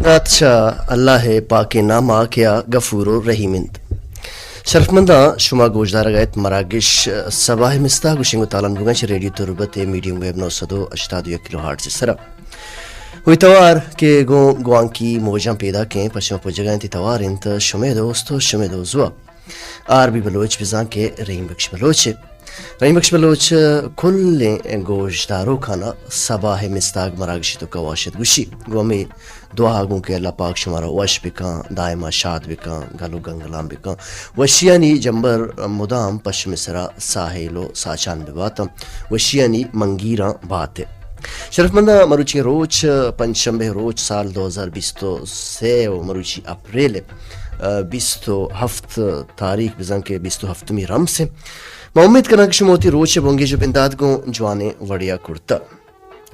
درات چہ اللہ ءِ پاکیں نام ءَ کہ آ غفور و رحیم انت۔ شرفمنداں، شما گوشدارگ ءَ ات مراگش سباہ ءِ مستاگ و شنگ و تالان بوگاں چہ ریڈیو تربت ءِ میڈیم ویو نو سد و ہشتاد و یک کلو ہرٹز ءِ سرا۔ وی توار کہ گوں گوانکی موجاں پیداکیں پہ شما پجگا انت، توار انت شمے دوست و شمے دوزواہ آر بی بلوچ، بزاں کہ رحیم بخش بلوچ ءِ۔ رحیم بخش بلوچ کلیں گوشداروکانا سباہ ءِ مستاگ مراگشی توکا واشت گوشی۔ گوں ہمے دعا گوں کہ اللہ پاک شمارا وش بکاں، دائما شاد بکاں، گل و گنگلان بکاں۔ وشیانی جمبر مدام پہ شمے سرا ساحل و ساچان بباتاں۔ وشیانی منگیراں بات ءِ۔ شرفمنداں، مروچی روچ، پنچ شنبے روچ، سال دو ہزار بیست و سے و مروچی اپریل ءِ، ءَ، بیست و ہفت تاریخ، بزاں کہ بیست و ہفتمی رمس ءِ۔ ما امید کناں کہ شما وتی روچ ءِ بنگیج و بندات گوں جوانیں وڑیا کرتہ۔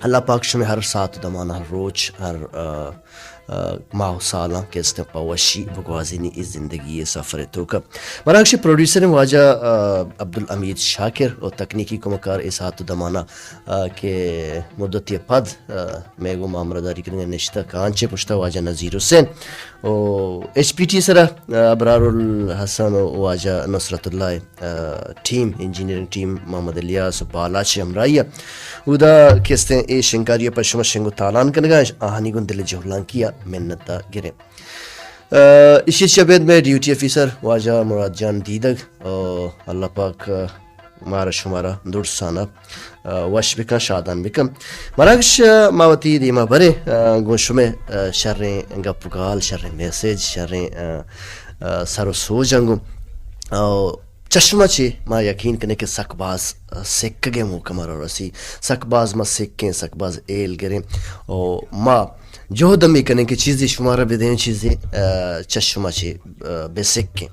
اللہ پاک شمے ہر ساعت و دمان، ہر روچ، ہر، ءَ، ءَ، ماہ و سالاں کہ استیں پہ وشی بگوازینی اے زندگی ءِ سفر ءِ توکا۔ مراگش ءِ پروڈیوسر واجہ، ءَ، عبدالحمید شاکر و تکنیکی کمکار اے ساعت و دمانا، ءَ، کہ مدتی پد، ءَ، مئے گوں مامراداری کنگا نشتہ کانچے پشتا واجہ نذیر حسین و ایچ پی ٹی سرا، ءَ، ابرار الحسن و واجہ نصرت اللہ ءِ ٹیم، انجینئرنگ ٹیم، محمد الیاس و بالاچ ءِ ہمراہی ءَ اودا کہ استیں اے شنگکاری ءَ پہ شما شنگ و تالان کنگا، آہانی گوں دل جہلانکی ءَ منت ءَ گریں۔ ءَ، ایشی چہ ابید مئے ڈیوٹی آفیسر واجہ مراد جان دیدگ، ءَ، اللہ پاک، ءَ، مارا شمارا درسانا، ءَ، وش بکن، شادان بکن۔ مراگش، ءَ، ما وتی دیما بریں، ءَ، گوں شمے، ءَ، شریں گپ و گال، شریں میسج، شریں، ءَ، ءَ، سر و سوجاں گوں۔ ءَ، چہ شما چہ ما یقین کنیں کہ سک باز، ءَ، سکگ ءِ موقع مارا رسی، سک باز ما سکیں، سک باز ایل گریں۔ او ما جہد ہمے کنیں کہ چیزے شمارا بدیں، چیزے، ءَ، چہ شما چہ، ءَ، بہ سکیں۔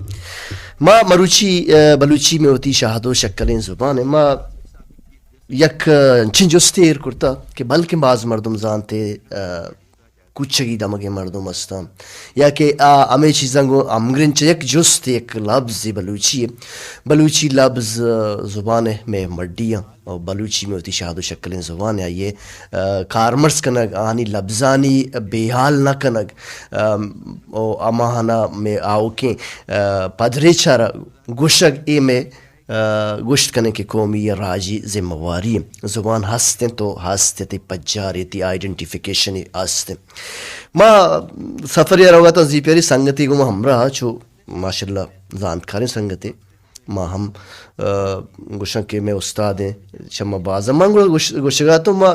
ما مروچی، ءَ، بلوچی مئے وتی شہد و شکلیں زبان ءِ۔ ما یک، ءَ، انچیں جستے ایر کرتا کہ بلکیں باز مردم زانتے، ءَ، کوچگی دمگیں مردم ہستاں یا کہ آ ہمے چیزاں گوں ہمگرنچ، یک جست، یک لبز بلوچی ءِ۔ بلوچی لبز، ءَ، زبان ءِ مئے مڈی ءَ، اور بلوچی مئے وتی شہد و شکلیں زبان ءِ، آئی ءِ، ءَ، کارمرز کنگ، آہانی لبزانی بے حال نہ کنگ، ءَ، او ہماہانا مئے آؤکیں، ءَ، پدریچ ءَ را گوشگ، اے مئے، ءَ، گوشت کنیں کہ قومی یا راجی ذمہ واری ایں۔ زبان ہست انت تو ہست انت، پجار انت، آئیڈنٹیفیکیشن ہست انت۔ ما سفر ءَ روگا تاں زی پی آر ءِ سنگتے گوں ما ہمراہ، چو ماشاءاللہ زانتکاریں سنگتے۔ ما ہم، ءَ، گوشاں کہ مئے استاد ایں، چہ ما باز، من گڑا گوش-، گوشگا تو ما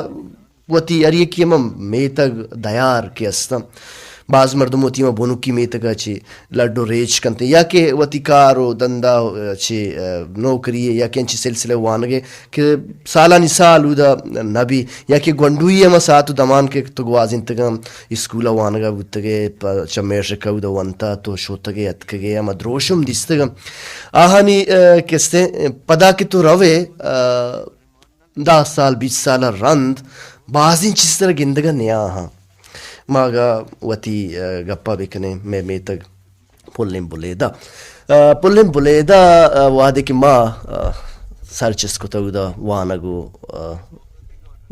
وتی ہر یکے ہم میتگ دیار کہ استاں۔ باز مردم وتی ہما بنکی میتگ ءَ چہ لڈ و ریچ کنت یا کہ وتی کار و دندا چہ، ءَ، نوکری یا کہ انچی سلسلہ وانگ ءَ کہ سالانی سال اودا نہ بی، یا کہ گونڈوی ہما ساعت و دمان کہ تو گوازینتگ اَنت، اسکول ءَ وانگ ءَ بوتگ ئے، پہ، چہ میٹرک ءَ اودا ونتا تو شوتگ ئے اتکگ ئے، ہما دروشم دیستگ اَنت۔ آہانی، ءَ، کستیں پدا کہ تو روئے، ءَ، دہ سال، بیست سال ءَ رند بازیں چیز ترا گندگ ءَ نیاہاں۔ ما اگاں وتی، ءَ، گپ ءَ بکنیں، مئے میتگ پلیں بلیدہ۔ ءَ، پلیں بلیدہ، ءَ، وہدے کہ ما، ءَ، سر چست کتگ اودا وانگ و، ءَ،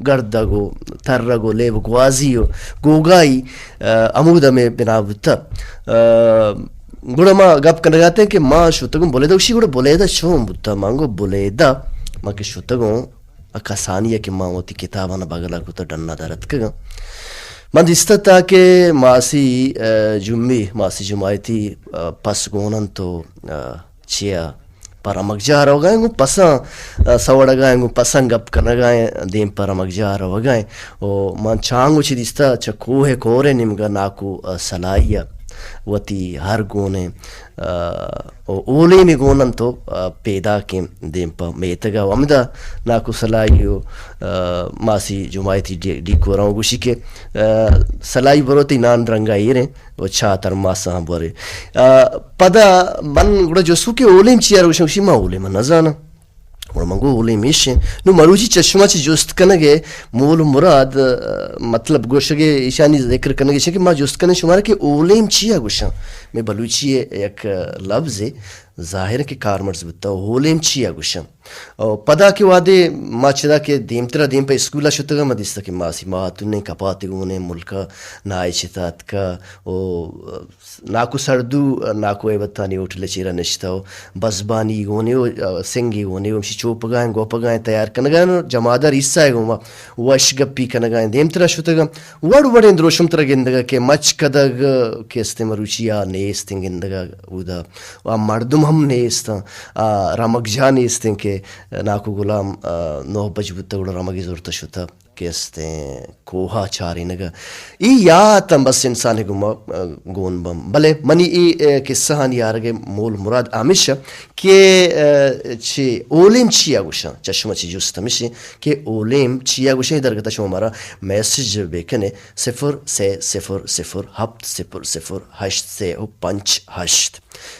گردگ و ترگ و لیب گوازی و گوگائی، ءَ، ہمودا مئے بنا بوتہ۔ ءَ، گڑا ما گپ کنگ ءَ اتیں کہ ما شتگوں بلیدہ، گوشی گڑا بلیدہ چون بوتہ؟ من گو بلیدہ، ما کہ شتگوں، آ کسانی ءَ کہ من وتی کتاباں بگل ءَ کت ءُ ڈن ءَ در اتکگاں۔ من دیستہ تاکہ ماسی، ءَ، جمعی، ماسی جماعتی، ءَ، پس گون اَنت ءُ، ءَ، چیا پہ رمگجاہ روگا ایں، گوں پساں، ءَ، سوڑگا ایں، گوں پساں گپ کنگا ایں، دیم پہ رمگجاہ روگا ایں۔ ءُ من چانگو چہ دیستہ چہ کوہ ءِ کور ءِ نیمگا ناکو، ءَ، سلائی ءَ وتی ہر گونیں ءُ اولیمی گون اَنت ءُ، ءَ، پیداکیں دیم پہ میتگ ءَ ءُ ہمدا ناکو سلائی ءُ، ءَ، ماسی جماعتی ڈی-، ڈیکوراں ءُ گوشی کہ، ءَ، سلائی برو تئی نان درنگا ایریں ءُ چاہ ترماساں برے۔ ءَ، پدا من گڑا جست کت کہ اولیم چی ءَ؟ گوشاں، گوشی ما اولیم ءَ نزاناں۔ گڑا من گوں اولیم ایش ایں۔ نوں مروچی چہ شما چہ جست کنگ ءِ مول ءُ مراد، ءَ، مطلب گوشگ ءِ ایشانی ذکر کنگ ایش ایں کہ ما جست کنیں شمارا کہ اولیم چی ءَ گوشاں؟ مئے بلوچی ءِ یک لبزے، ظاہر کہ کارمرز بوتہ۔ اولیم چیا گوشاں؟ او پدا کہ وہدے ما چدا کہ دیمترا دیم پہ اسکولا شتگاں، ما دیستہ کہ ماسی ماتونیں کپاتے گونیں، ملکا نائے چتا اتکا، او ناکو سردو، ناکو ہیبتانی ہوٹل چیرا نشتہ، او بزبانی گونے، او سنگی گونے، او ہمشی چوپگائیں، گوپگائیں، تیار کنگائیں، جمادر عیسیٰ گوما وش گپی کنگائیں، دیمترا شتگاں۔ وڑ وڑیں دروشم ترا گندگا کہ مچ کدگ کہ استیں مروچی آ نیستیں گندگا اودا، و آ مردم ہم نیستاں، آ رمگ جاہ نیستیں کہ ناکو غلام، آ، نوہ بج بوتہ گڑا رمگی زرتہ شتہ کہ استیں کوہا چارینگا۔ ای یاتاں بس انسان گما، آ، گون بم۔ بلے منی ای، آ، قصہ ہانی آرگ مول مراد ہمیشہ کہ، آ، چہ اولیم چیا گوشاں، چہ شما چہ جست ہمیشیں کہ اولیم چیا گوشاں، درگتا شما مارا میسج بکنے، صفر سے صفر صفر ہپت صفر صفر ہشت سے و پنچ ہشت،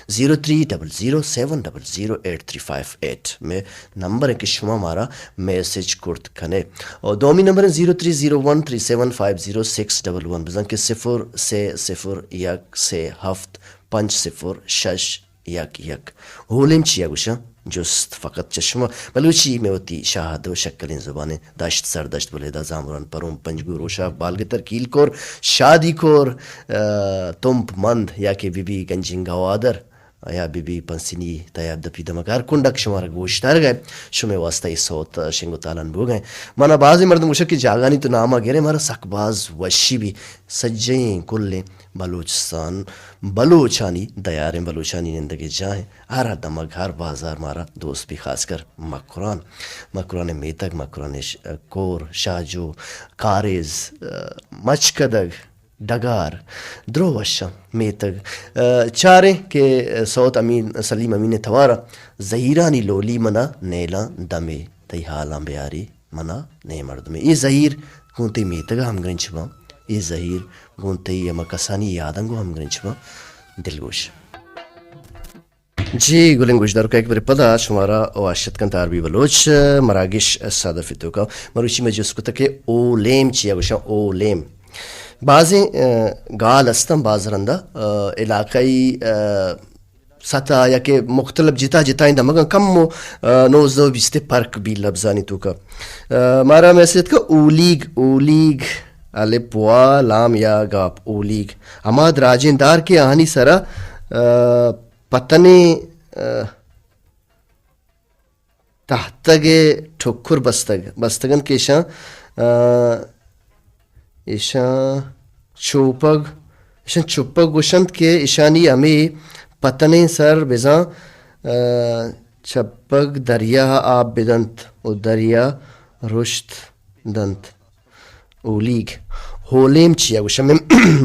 zero three double zero seven double zero eight three five eight میں نمبر ہے کہ شما مارا میسج کرت کنے۔ اور دومی نمبر ہے zero three zero one three seven five zero six double one, بزن کہ صفر سے صفر یک سے ہفت پنچ صفر شش یک یک۔ ہولیم چیا گوشاں؟ جست فقط چہ شما بلوچی میں وتی شاہد و شکلیں زبانیں دشت، سردشت، بلیدہ، زامران، پروم، پنجگور، ہوشاپ، بالگتر، کیلکور، شادی کور، آ، تمپ مند یا کہ بی بی گنجین گوادر یا بی بی پنسنی تیاب دپی دمگ ہر کنڈک شمارا گوشدارگ ء شمے واسطہ اے سوت شنگ و تالان بوگ ء۔ منا بازیں مردم گوشگ کہ جاگانی تو نام ء گرے، مارا سک باز وشی بی۔ سجہیں کلیں بلوچستان بلوچانی دیاریں، بلوچانی نندگے جاہیں۔ ہر دمگ، ہر بازار مارا دوست بی، خاص کر مکران، مکران میتگ، مکران ش-، کور، شاہجو، کاریز، مچکدگ، ڈگار، درو وشاں میتگ۔ چاریں کہ سوت امین، سلیم امین توارا زہیرانی لولی منا نیلاں دمے، تئی حالاں بیاری منا نئے مردمے۔ اے زہیر گوں تئی میتگ ء ہمگرنچ باں، اے زہیر گوں تئی ہما کسانی یاداں گوں ہمگرنچ باں۔ دلگوش۔ جی گلیں گوشداروکاں، یک برے پدا شمارا وش اتک کنت آر بی بلوچ مراگش صدف ء توکا۔ مروچی مئے جست کتگ کہ اولیم چیا گوشاں؟ اولیم بازیں، آ، گال استاں، باز رندا، آ، علاقائی، آ، سطح یا کہ مختلف جتا جتائیں دمگاں کم و، آ، نوزدہ و بیست ء پرک بی لبزانی توکا۔ آ، مارا میسج اتکا اولیگ، اولیگ، الف وا لام یا گاپ، اولیگ۔ ہما دراجیں دار کہ آہانی سرا، آ، پتنیں، آ، تہتگ ء ٹکر بستگ، بستگ انت کہ ایشاں، آ، ایشاں چوپگ، ایشاں چپگ گوشنت کہ ایشانی ہمے پتنیں سر بزاں، آ، چپگ دریا ء آپ بدنت و دریا رشت دنت۔ اولیگ، ہولیم چیا گوشاں؟ مئے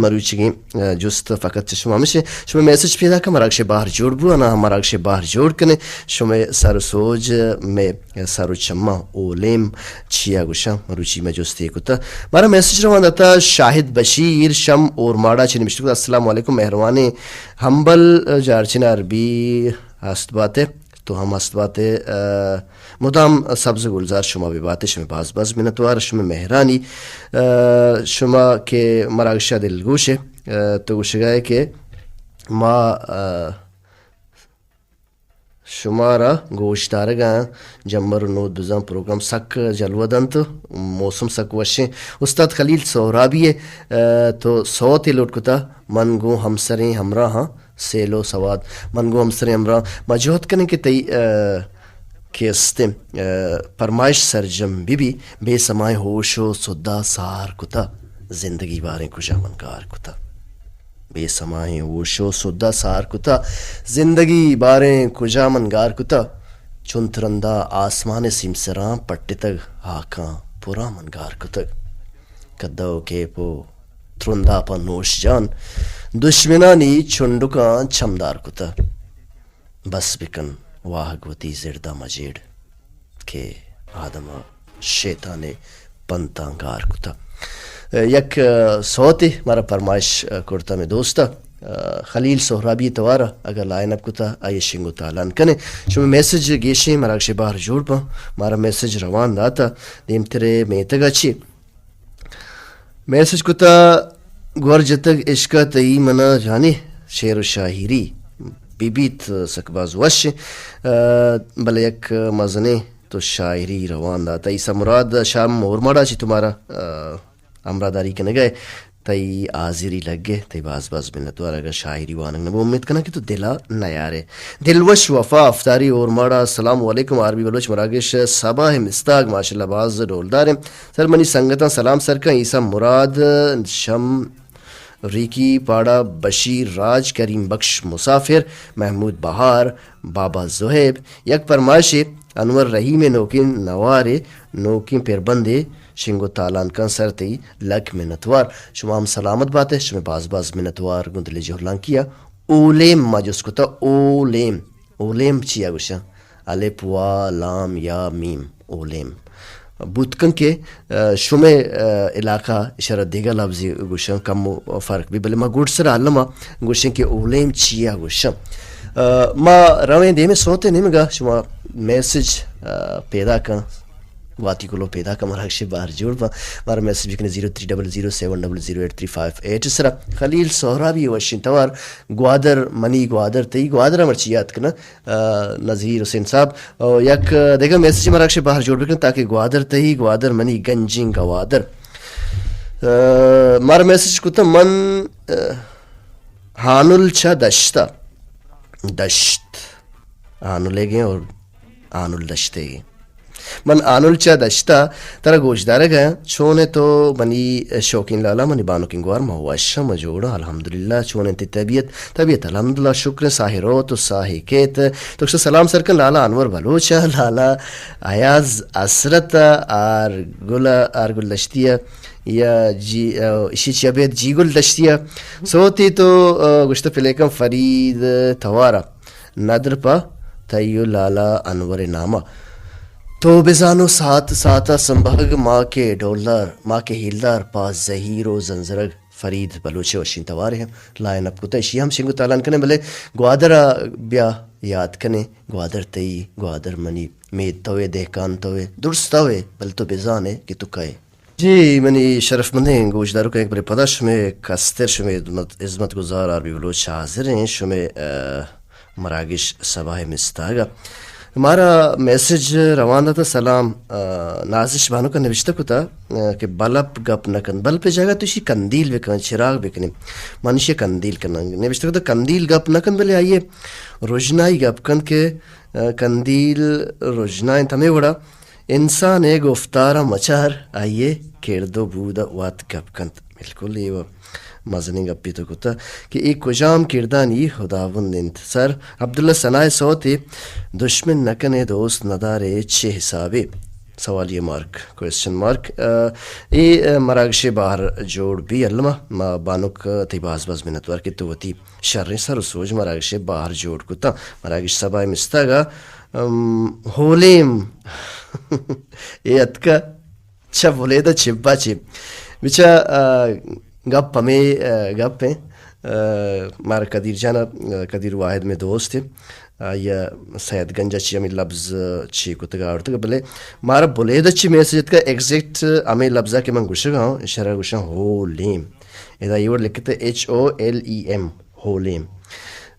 مروچیگیں، آ، جست فقط چہ شما ہمش انت۔ شما میسج پیدا کن، مراگش بہر جوڑ بو، انا ہم مراگش بہر جوڑ کنے۔ شما سر و سوج، مئے سر و چماں اولیم چیا گوشاں؟ مروچی مئے جستے کتا۔ مارا میسج روان داتا شاہد بشیر شم اورماڑا چہ نبشتہ کتا، السلام علیکم، مہروانیں ہمبل جارچن عربی ہست باتے۔ تو ہم ہست بات ئے، آ، مدام سبز گلزار شما بہ بات ئے، شمئے باز باز منتوار، شمئے مہرانی، آ، شما کہ مراگش ء دلگوش ئے، آ، تو گوشگ ء ئے کہ ما، آ، شمارا گوش دارگ ء آں۔ جمبر و نود بزاں پروگرام سک جلوہ دنت، موسم سک وشیں۔ استاد خلیل سہرابی ء، آ، تو سوتے لوٹ کتا، من گوں ہمسریں ہمراہاں سیل و سواد۔ من گوں ہمسریں ہمراہ ما جہد کنیں کہ تئی، آ، کہ استیں، آ، پرمائش سرجم بہ بی۔ بے سمائیں ہوش و سدا سار کتا، زندگی باریں کجا من گار کتا۔ بے سمائیں ہوش و سدا سار کتا، زندگی باریں کجا من گار کتا۔ چنت رندا آسمان سیمسراں پٹتگ، ہاکاں پراں من گار کتگ۔ کدہ و کیپ و ترنداپاں نوش جان، دشمنانی چنڈکاں چمدار کتہ۔ بس بکن واہگ وتی زردا مجیڑ کہ آدم ء شیطان ء پنتاں گار کتہ۔ یک سوتے مارا پرمائش کرتہ مئے دوست ء خلیل سہرابی توار ء اگاں لائن اپ کتہ آئی ء شنگ و تالان کنیں۔ شمئے میسج گیشیں مراگش بہر جوڑ باں، مارا میسج روان داتہ۔ دیمتر ء میتگ ء چی میسج کتا، گور جتگ عشق ء تئی منا جانے، شعر و شاعری۔ بہ بیت، سک باز وش اِنت۔ آ، بلے یک مزنیں تو شاعری روان دات۔ عیسی مراد شام اورماڑا چی تمہارا، آ، ہمراہ داری کنگا اِنت۔ تئی حاضری لگے، تئی باز باز منتوار۔ اگر شاعری وانگ نہ بو، امید کناں کہ تو دلا نیارے۔ دلوش وفا افطاری اورماڑا، السلام علیکم، آر بی بلوچ مراگش سباہ مستاگ، ماشاءاللہ باز ڈولدار اِنت۔ سر منی سنگتاں سلام سر کن، عیسی مراد، شم ریکی پاڑا، بشیر راج، کریم بخش مسافر، محمود بہار، بابا زہیب، یک پرمائشے، انور رحیم ءِ نوکیں نوارے، نوکیں پربندے، شنگ و تالان کن سر تئی لک منتوار۔ شما ہم سلامت بات ئے، شمے باز باز منتوار گوں دل ءِ جہلانکی ءَ۔ اولیم ما جست کتا، اولیم، اولیم چیا گوشاں؟ الف، وا، لام، یا، میم، اولیم۔ بوت کن کہ، آ، شمے، آ، علاقہ اشرا دگہ لفظے گوشاں، کمو فرق بی، بلے ما گڈ سر الما گوشیں کہ اولیم چیا گوشاں۔ آ، ما رویں دیمے سوتے نیمگا، شما میسج، آ، پیدا کن، گواتی کلو پیدا کن، مراگش بہر جوڑ با، مارا میسج بکنے zero three double zero seven double zero eight three five eight سرا۔ خلیل سہرابی وشیں توار، گوادر منی گوادر تئی، گوادر مرچی یاد کنا۔ آ، نذیر حسین صاحب، او یک دگہ میسج مراگش بہر جوڑ بکن تاکہ گوادر تئی، گوادر منی گنجیں گوادر۔ آ، مارا میسج کتا من، آ، ہانل چہ دشتا، دشت ہانلے گیں اور ہانل دشتے گیں۔ من آنل چہ دشتا ترا گوشدارگ ءَ آں۔ چون ئے تو منی شوقین لالا، منی بانکیں گوار؟ ما وش آں، ما جوڑ آں، الحمدللہ۔ چون انت تئی طبیعت؟ طبیعت الحمدللہ، شکر اِنت، ساہے روت و ساہے کیت۔ تو گوشت سلام سر کن لالا انور بلوچ ءَ، لالا ایاز حسرت ءَ، آر گل ءَ، آر گل دشتی ءَ، یا جی، اشی چی ابید جی گل دشتی ءَ۔ سوتی تو، آ، گوشت پلے کن فرید توار ءَ۔ ندر پہ تئی و لالا انور نامہ۔ تو بزانو ساعت ساعتا سنبہگ ما کہ ڈولدار، ما کہ ہیلدار پہ زہیر و زنزرگ۔ فرید بلوچ ءِ وشیں توارے ہم لائن اپ کتہ، اشی ہم شنگ و تالان کنیں، بلے گوادر ءَ بیا یاد کنیں، گوادر تئی، گوادر منی، مید توے، دہکان توے، درست توے، بلے تو بزانے کہ تو کئے۔ جی، منی شرفمندیں گوشداروکاں، یک برے پدا شمے کستر، شمے ہزمت، ہزمت گزار آر بی بلوچ حاضر ایں، شمے، آ، مراگش سباہ مستاگ ءَ۔ مارا میسج روان داتہ، سلام، آ، نازش بانک ءَ نوشتہ کتہ، آ، کہ بلپ گپ نہ کنت، بلپ ءِ جاگہ تو اشی کندیل بکن، چراغ بکنی۔ من اشی کندیل کناں۔ نوشتہ کتہ کندیل گپ نہ کنت، بلے آئی ءِ رژنائی گپ کنت کہ، آ، کندیل رژنا انت ہمے وڑا۔ انسان ءِ گفتار ءَ مچار، آئی ءِ کرد ءُ بود ءَ وت گپ کنت۔ بالکل اے وَ مزنیں گپے تو کتہ کہ اے کجام کردانی ہداوند انت۔ سر عبداللہ ثنا ءِ سوتے، دشمن نہ کن ئے دوست ندار ئے چے حسابے؟ سوالیہ مارک، کوئسچن مارک۔ آ، اے، آ، مراگش ءِ بہر جوڑ بی الما، ما بانک تئی باز باز منتوار کہ تو وتی شریں سر ءُ سوج مراگش ءِ بہر جوڑ کتاں۔ مراگش سبا ءِ مستاگ ءَ، ام، ہولیم اے اتکہ چہ بلیدہ چبا چے۔ بچا، آ، گپ ہمے، آ، گپ ایں۔ آ، مارا قدیر جان ءَ، آ، قدیر واحد مئے دوست ایں۔ آئی ءَ سید گنج ءَ چی ہمے لبز چی کتگ آورتگ، بلے مارا بلیدہ چی میسج اتکہ ایگزیکٹ ہمے لبز ءَ کہ من گوشگ ءَ آں، شرا گوشاں ہولیم۔ ادا اے وڑ لکھتہ H O L E M, ہولیم۔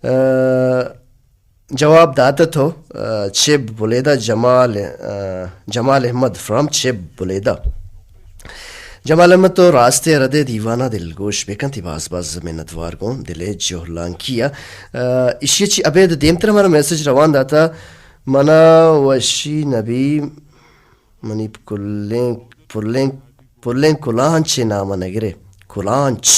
آ، جواب داتہ تو، آ، چب بلیدہ جمال، آ، جمال احمد فرام چب بلیدہ۔ جمال احمد تو راستے ردے دیوانا دلگوش بکن، تئی باز باز منتوار گوں دلے جہلانکی ءَ۔ آ، اشی چی ابید دیمتر ہمارا میسج روان داتہ، منا وشی نبی منی کلیں، پلیں، پلیں کلانچ نام نگرے۔ کلانچ۔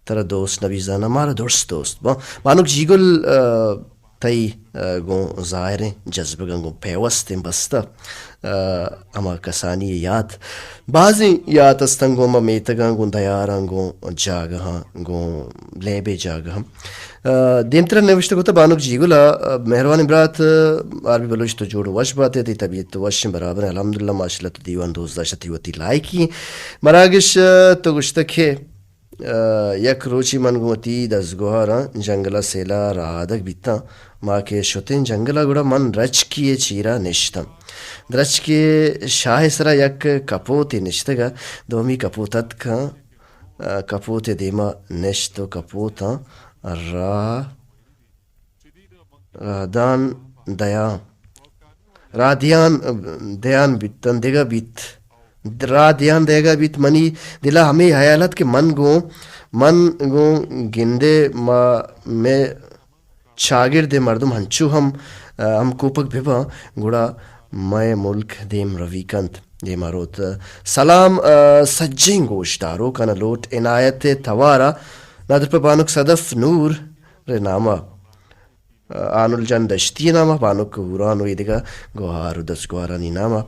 ترا دوست نبی زاناں، مارا درست دوست۔ با-، بانک جیگل، آ، تئی، آ، گوں ظاہریں جذبگاں گوں پیوستیں بستہ، آ، ہما کسانی یات، بازیں یات استن گوں ما میتگاں، گوں دیاراں، گوں جاگہاں، گوں لیبے جاگہاں۔ آ، دیمترا نوشتہ کتہ بانک جیگل ءَ، آ، مہروانیں برات، آ، آر بی بلوچ تو جوڑ وش بات ئے، تئی طبیعت تو وش ایں برابر ایں، الحمدللہ، ماشاءاللہ تو دیوان دوست داشتہ، تئی وتی لائکی ایں۔ مراگش، آ، تو گوشتہ کہ آ، یک روچے من گوں وتی دزگوہاراں جنگل ءَ سیل ءَ رہادگ بیتاں۔ ما کہ شتیں جنگل ءَ گڑا من درچکے ءِ چیرا نشتاں۔ درچکے ءِ شاہ ءِ سرا یک کپوتے نشتگ ءَ، دومی کپوت اتکاں، آ، کپوت ءِ دیما نشت ءُ کپوتاں راہ راہ دان دیان، راہ دیان، دیان بیتن دگہ بیت۔ راہ دیان دگہ بیت۔ منی دل ءَ ہمے ہیال ات کہ من گوں، من گوں گندے ما مئے چاگرد ءِ مردم ہنچو ہم، ہم کوپگ بہ باں، گڑا مئے ملک دیم روی کنت، دیما روت۔ سلام، سجیں گوشداروکاں لوٹ عنایت ءِ توار ءَ، نادر پہ بانک صدف نور ءِ نام ءَ۔ آنل جان دشتی ءِ نام ءَ، بانک ہوران و ایدگہ گوہار و دزگوہارانی نام ءَ،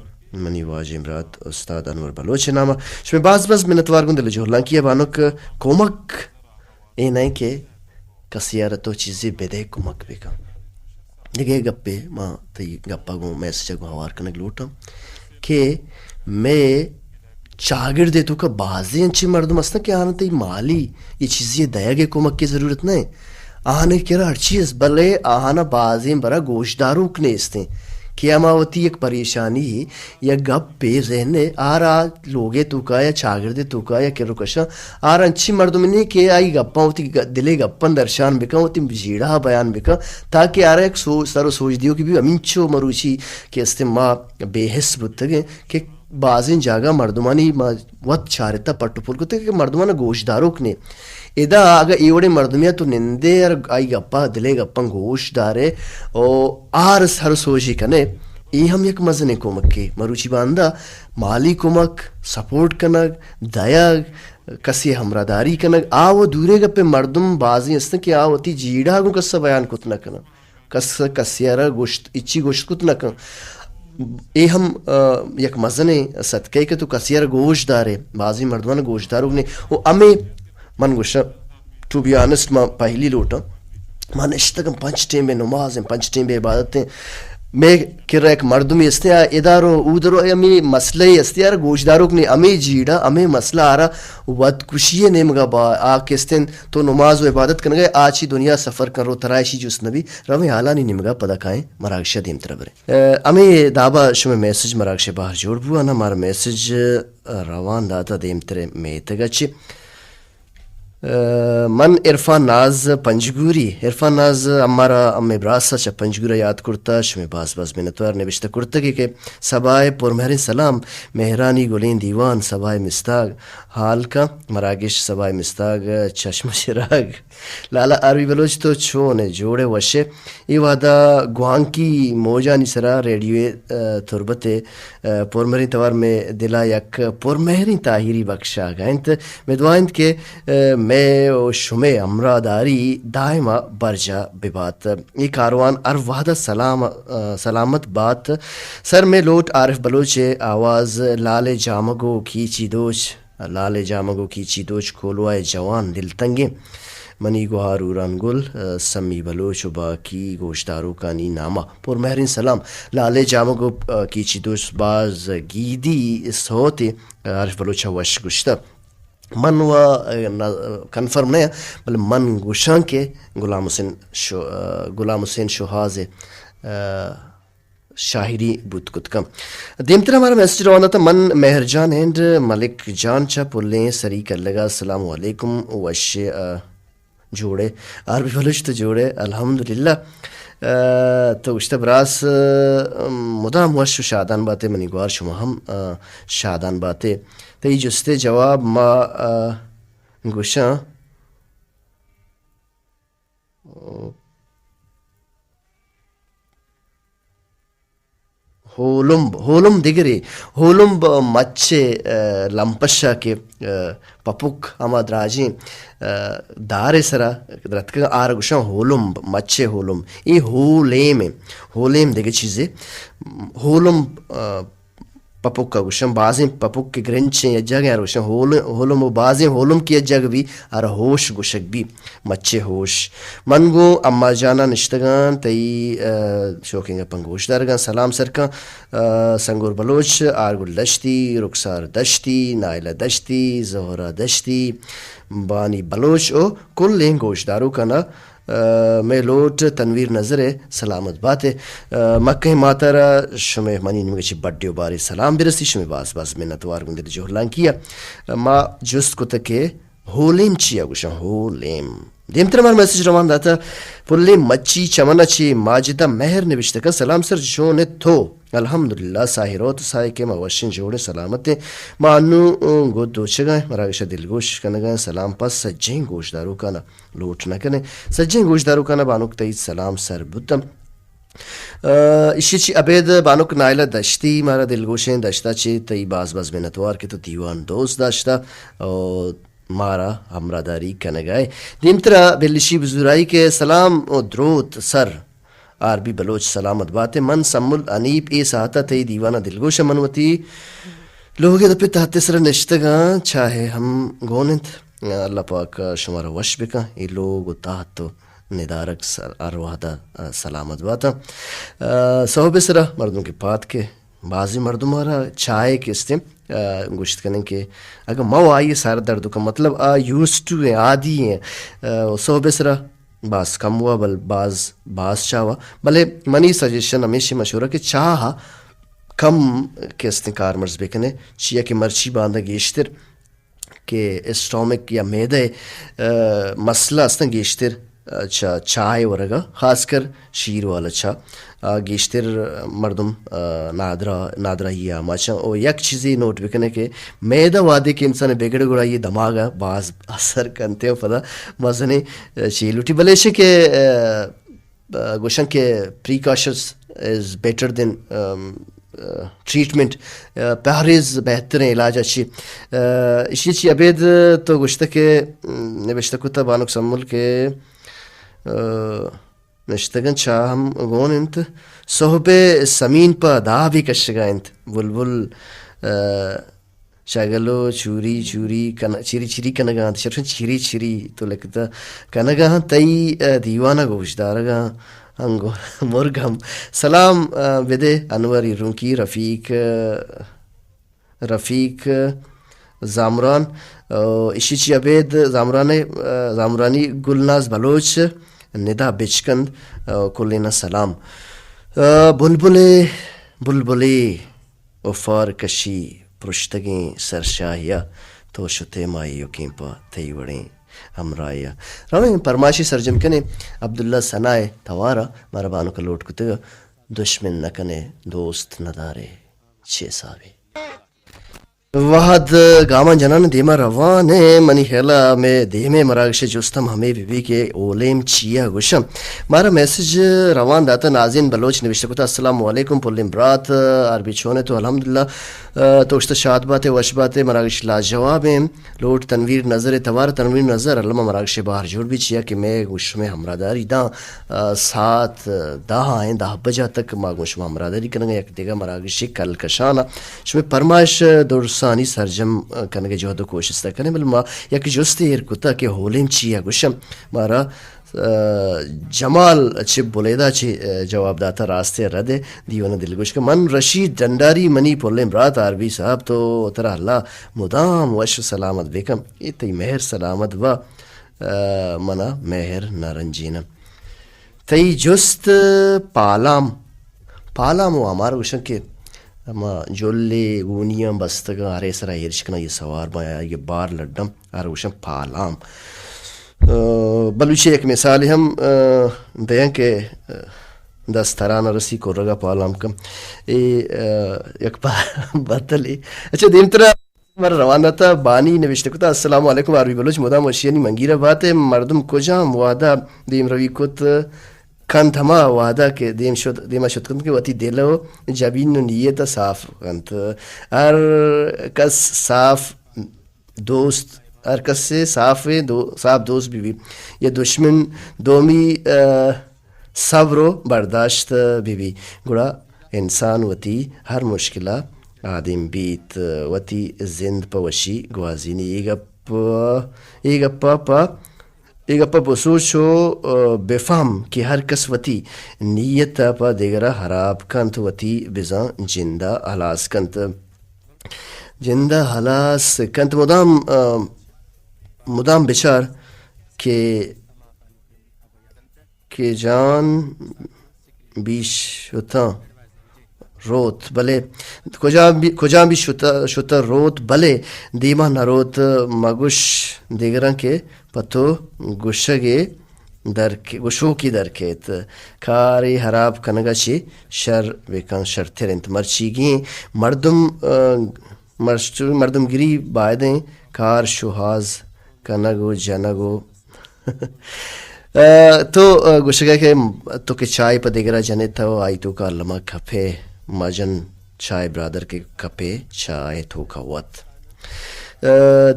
منی واجہیں برات استاد انور بلوچ ءِ نام ءَ۔ شمئے باز باز منتوار گوں دل جہلانکی ءَ بانک۔ کمک اے نہ کہ کسے ءَ را تو چیزے بدئے کمک بکن۔ دگہ گپے ما تئی گپ ءَ گوں میسج ءَ گوں ہوار کنگ لوٹاں کہ مئے چاگرد ءِ توکا بازیں انچیں مردم ہستن کہ آہاں تئی مالی یا چیزے دئیگ ءِ کمک ءِ ضرورت نہ انت۔ آہانی کرا ہرچی است، بلے آہانا بازیں برا گوشداروک نیست انت کہ ہما وتی یک پریشانی یا گپے ذہن ءَ آرا لوگ ءِ توکا یا چاگرد ءِ توکا یا کر و کشاں آرا انچیں مردم نے کہ آئی گپاں وتی گ-، دل ءِ گپاں درشان بکن، وتی جیڑہ بیان بکن، تاکہ آرا یک سو-، سر و سوج دیوکے بی۔ ہمینچو مروچی کہ استیں ما بے حس بوتگیں کہ بازیں جاگہ مردمانی ما وت چارتہ پٹ و پول کتگ کہ مردماں گوشداروک نے۔ ادا اگہ اے وڑیں مردمے تو نندے اور آئی گپا، دل ءِ گپاں گوش دارے او آر سر سوجی کنے، اے ہم یک مزنیں کمکے۔ مروچی باندا مالی کمک، سپورٹ کنگ، دئیگ، کسے ہمراہداری کنگ، آ و دوریں گپے۔ مردم بازیں ہستن کہ آ وتی جیڑہ گوں کسا بیان کت نہ کنن۔ کس، کسے ءَ را گوشت، ہچی گوشت کت نہ کن۔ اے ہم، آ، یک مزنیں صدقے کہ تو کسے ءَ را گوش دارے، بازیں مردماں گوش داروک نے۔ و ہمے من گوشاں، ٹو بی آنسٹ، ما پہلی لوٹاں۔ ما نشتگاں پنچ ٹیم ءِ نماز ایں، پنچ ٹیم ءِ عبادت ایں۔ مئے کرا یک مردمے استیں، آ ادارو، اودرو، اے ہمے مسئلہ ہستی، آ را گوش داروک نے۔ ہمے جیڑہ، ہمے مسئلہ آ را وت کشی ءِ نیمگا با، آ کستیں تو نماز و عبادت کنگا ئے، آ چی دنیا سفر کن رو، ترا اشی جست نبی۔ رویں حالانی نیمگا پدا کائیں مراگش ءَ دیمترا بریں۔ اے، ہمے دابا شمئے میسج مراگش ءِ بہر جوڑ بوا نا، مارا میسج روان داتا دیمترے میتگ ءَ چہ۔ اے، من عرفان ناز پنجگوری، عرفان ناز ہمارا ہمے براس ءَ چہ پنجگور ءَ یات کرتا، شمئے باز باز منتوار۔ نبشتہ کرتگے کہ سبا ءِ پرمہریں سلام، مہرانی گلیں دیوان، سبا ءِ مستاگ، ہالکاں مراگش، سبا ءِ مستاگ، چشم چراگ۔ لالا آر بی بلوچ تو چون ئے؟ جوڑ ئے، وش ئے؟ اے وہدا گوانکی موجانی سرا ریڈیو ءِ، آ، تربت ءِ، آ، پرمہریں توار مئے دلا یک پرمہریں تاہیری بخشاگ ءَ انت۔ مئے دعا انت کہ، آ، مئے و شمئے ہمراہداری دائما برجا ببات۔ اے کاروان ہر وہدا سلام، آ، سلامت بات۔ سر مئے لوٹ عارف بلوچ ءِ آواز، لال ءِ جامگ و کیچی دوچ۔ لال ءِ جامگ و کیچی دوچ، کولواہ ءِ جوان دلتنگیں منی گوہار ہوران گل، سمی بلوچ و باقی گوشداروکانی ناما پرمہریں سلام۔ لال ءِ جامگ و کیچی دوچ باز گیدی سوتے، عارف بلوچ ءَ وش گوشتہ۔ من و نہ، کنفرم نہ، بلے من گوشاں کہ غلام حسین شو-، غلام حسین شوہاز ءِ شاعری بوت کت کن۔ دیمتر ہمارا میسج روان داتا، من مہر جان اینڈ ملک جان چہ پلیں سری کلگا، السلام علیکم، وش ئے، آ، جوڑ ئے، آر بی بلوچ تو جوڑ ئے، الحمدللہ۔ آ، تو گوشتہ براس، آ، مدام وش و شادان باتے، منی گوار شما ہم، آ، شادان باتے۔ تئی جستے جواب ما، آ، گوشاں۔ ہولمب، ہولمب دگرے، ہولمب مچے، آ، لمپشا کہ، آ، پپک ہما دراجیں، آ، دارے سرا درتکگ، آرا گوشاں ہولمب، مچے ہولمب۔ اے ہولیم ایں، ہولیم دگہ چیزے۔ ہولمب، آ، پپک ءَ گوشاں، بازیں پپک کہ گرنچیں یک جاگہ آرا گوشاں ہول-، ہولم و بازیں ہولم کہ یک جاگہ بی، آرا ہوش گوشگ بی، مچے ہوش۔ من گوں اما جانا نشتگاں، تئی، آ، شوکیں گپاں گوش دارگاں۔ سلام سرکاں، آ، سنگور بلوچ، آرگل دشتی، رخسار دشتی، نائلہ دشتی، زہرا دشتی، بانی بلوچ و کلیں گوشداروکانا۔ آ، مئے لوٹ تنویر نظر ءِ سلامت بات ئے۔ آ، مکہیں ماتارا شمئے منی نیمگ ءَ چہ بڈے و باریں سلام برسی، شمئے باز باز منتوار گوں دل جہلانکی ءَ۔ ما جست کتگ کہ ہولیم چیا گوشاں؟ ہولیم۔ دیمتر مارا میسج روان داتا، پلیں مچی چمنا چے ماجدہ مہر نوشتہ کن، سلام سر، چون ئے تو؟ الحمدللہ، ساہی روت ساہی کہ ما وشیں جوڑیں سلامتیں۔ ما انو گوں دوچگاں، مراگش ء دلگوش کنگاں، سلام پہ سجیں گوشداروکانا لوٹ نہ کنیں۔ سجیں گوشداروکانا بانک تئی سلام سر بوتم۔ آ، ایشی چی ابید بانک نائلہ دشتی مارا دلگوشیں دشتا چی تئی باز باز منتوار کہ تو دیوان دوست داشتا۔ او مارا ہمراہداری کنگائے۔ دیمترا بلشی بزورائی کہ سلام و دروت سر آر بی بلوچ، سلامت باتے۔ من سمل انیپ اے ساعتا تئی دیوانا دلگوش من وتی لوگ دپے تحت سر نشتگاں، چاہے ہم گون انت۔ اللہ پاک شمارا وش بکن۔ اے لوگ و تحت و ندارگ سر ہر وہدا سلامت باتا۔ سہب سرا مردم کہ پاد کے بازیں مردم ء را چاہے کہ استیں، آ، گوشت کنیں کہ اگاں ما و آئی ء سر درد کن، مطلب آ یوزڈ ٹو ہیں، عادی ہیں، آ، و سہب ء سرا باز کم ہوا، بل باز، باز چاہ ہوا۔ بلے منی سجیشن ہمیشی مشورہ کہ چاہ کم کہ استیں کارمرز بکنے، چیا کہ مرچی باندا گیشتر کہ اسٹامک یا معدہ ء، آ، مسئلہ استاں گیشتر، آ، چا-، چاہ ء ورگ ء، خاص کر شیر والا چاہ، آ، گیشتر مردم، آ، نادرا-، نادراہی ء آماچ آں۔ او یک چیزے نوٹ بکنے کہ معدہ وہدے کہ انسان ء بگڑ گڑا یہ دماغ ء باز اثر کنتے و پدا مزنیں، آ، چیلوٹی بلے شے کہ، آ، آ، گوشن کہ precautions is better than، آم، آ، treatment، آ، پہریز بہتریں علاج اچی۔ آ، اشی چی ابید تو گوشتہ کہ، ام، نبشتہ کتہ بانک سمل کہ، آ، نشتگن چاہ ہم گون انت، صحب سمین پہ دابی کشگا انت، بلبل، آ، شگل و چوری چوری کن-، چیری چیری کنگا انت، شرفن چیری چیری تو لکھتا کنگا انت، تئی، آ، دیوانا گوش دارگا انگو مرگ ہم۔ سلام، آ، بدے انوری رونکی، رفیق، آ، رفیق زامران، آ، اشی چی ابید زامران، آ، زامرانی گلناز بلوچ، ندا بچکند، آ، کلینا سلام۔ آ، بلبلے، بلبلے، و فار کشی پرشتگیں سرشاہیا تو شتے ما ایوکیں پہ تئی وڑیں ہمراہیا۔ رویں پرماشی سرجم کنے عبداللہ ثنائے توارا مارا بانک لوٹ کتگا، دشمن نہ کنے دوست ندارے چے حسابے۔ وہد گامان جنان دیما روان ہے، منی خیالا مے دیمے مراگش جستم ہمے بی بی کہ اولیم چیا گوشم۔ مارا میسج روان داتا نازین بلوچ نوشتہ کتا، السلام علیکم پلیں برات، آر بی چونے تو؟ الحمدللہ، آ، تو اشتہ شاد باتے، وش باتے، مراگش لاجواب ہیں۔ لوٹ تنویر نظر توار، تنویر نظر، الما مراگش باہر جوڑ بھی چیا کہ میں گوش میں ہمراہ داری داں، آ، ساعت دہ آئیں، دہ بجہ تک ما گوش میں ہمراہ داری کرنگا، یک دیگہ مراگش کل کشانا۔ شمے پرمائش درسانی سرجم کنگے جہد و کوشست کنیں، بل ما یک جستے ایر کتا کہ ہولیم چیا گوشم۔ مارا، آ، جمال چہ بلیدہ چہ، آ، جواب داتا، راستے ردے دیوان دلگوش کہ من رشید ڈنڈاری، منی پلیں برات آر بی صاحب تو ترا اللہ مدام وش و سلامت بکم۔ اے تئی مہر سلامت با، آ، منا مہر نہ رنجینم۔ تئی جست پالام، پالام و ہمار گوشن کہ ہما جلے گونیاں بستگاں، ہرے سرا ایرش کناں، یہ سوار باں، یہ بار لڈم، ہر گوشن پالام۔ آ، بلوچی یک مثال ہم، آ، دیاں کہ، آ، دست ترا نہ رسی کرگا پالام کم۔ اے، آ، یک پا-، بتلے۔ اچھا، دیمترا مر روان داتا بانی نوشتہ کتا، السلام علیکم آر بی بلوچ، مدام وشیانی منگیرہ باتے، مردم کجام وہدا دیم روی کت کنت، ہما وہدا کہ دیم شد، دیما شد کنت کہ وتی دل و جبین و نیت صاف کنت۔ ہر کس صاف دوست، ہر کس صاف دو-، صاف دوست بی بی۔ یہ دشمن دومی، آ، صبر و برداشت بہ بی، گڑا انسان وتی ہر مشکل ء آدیم بیت، وتی زند پہ وشی گوازینی۔ اے گپ، اے گپ ء پہ، اے گپ ء بسوچ و بفہم کہ ہر کس وتی نیت ء پہ دگر ء ہراب کنت، وتی بزاں جند ء ہلاس کنت۔ جند ء ہلاس کنت۔ مدام، مدام بچار کہ کہ جان بیش شتاں۔ روت، بلے کجام بی، کجام بی شتہ، شتہ روت، بلے دیما نہ روت۔ مگوش دگراں کہ پہ تو گوشگے در، گوشوکی در کیت۔ کارے ہراب کنگا چی شر بکن شرتر انت۔ مرچیگیں مردم، آ، مرچ-، مردمگری بایدیں کار شوہاز کنگ و جنگ و آ، تو، آ، گوشگا کہ تو کہ چائے پہ دگرا جنے تو آئی توکا الما کپے، مجن چائے برادر کہ کپے چائے توکا وت۔ آ،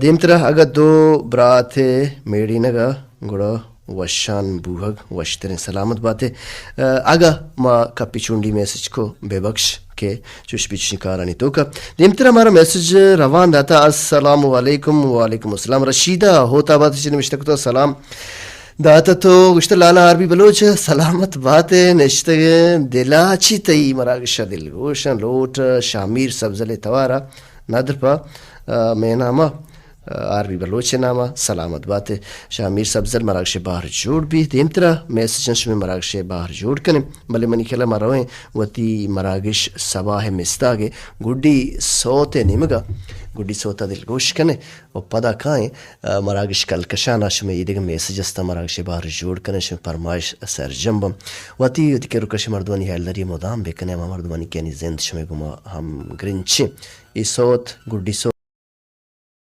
دیمترا اگہ دو برات میڑینگا گڑا وشان بوہگ وشتریں۔ سلامت باتے۔ آ، اگہ ما کپی چونڈی میسج کو بے بخش کہ چوش بی چوشیں کارانی توکا۔ دیمترا مارا میسج روان داتا، السلام علیکم۔ وعلیکم السلام۔ رشیدہ ہوت آباد چی نوشتہ کتا، سلام داتا تو گوشتہ لالا آر بی بلوچ سلامت باتے، نشتگ دلا چی تئی مراگشا دلگوشاں لوٹ شامیر سبزل توارا ندر پا، آ، مے ناما آر بی بلوچ ناما سلامت باتے۔ شامیر سبزل مراگش بہر جوڑ بی۔ دیمترا میسجاں شمے مراگش بہر جوڑ کنے، بلے منی خیالا ما رویں وتی مراگش سباہ مستاگے گڈی سوت نیمگا، گڈی سوتا دلگوش کنے و پدا کائیں، آ، مراگش کلکشانا شمے ایدگہ میسج استا مراگش بہر جوڑ کنے، شمے پرمائش سرجم بم۔ وتی وتی کر و کش مردمانی ہیالداری مدام بکنے، ہما مردمانی کہ یعنی زند شمے گما ہم گرنچیں۔ ای سوت گڈی سوت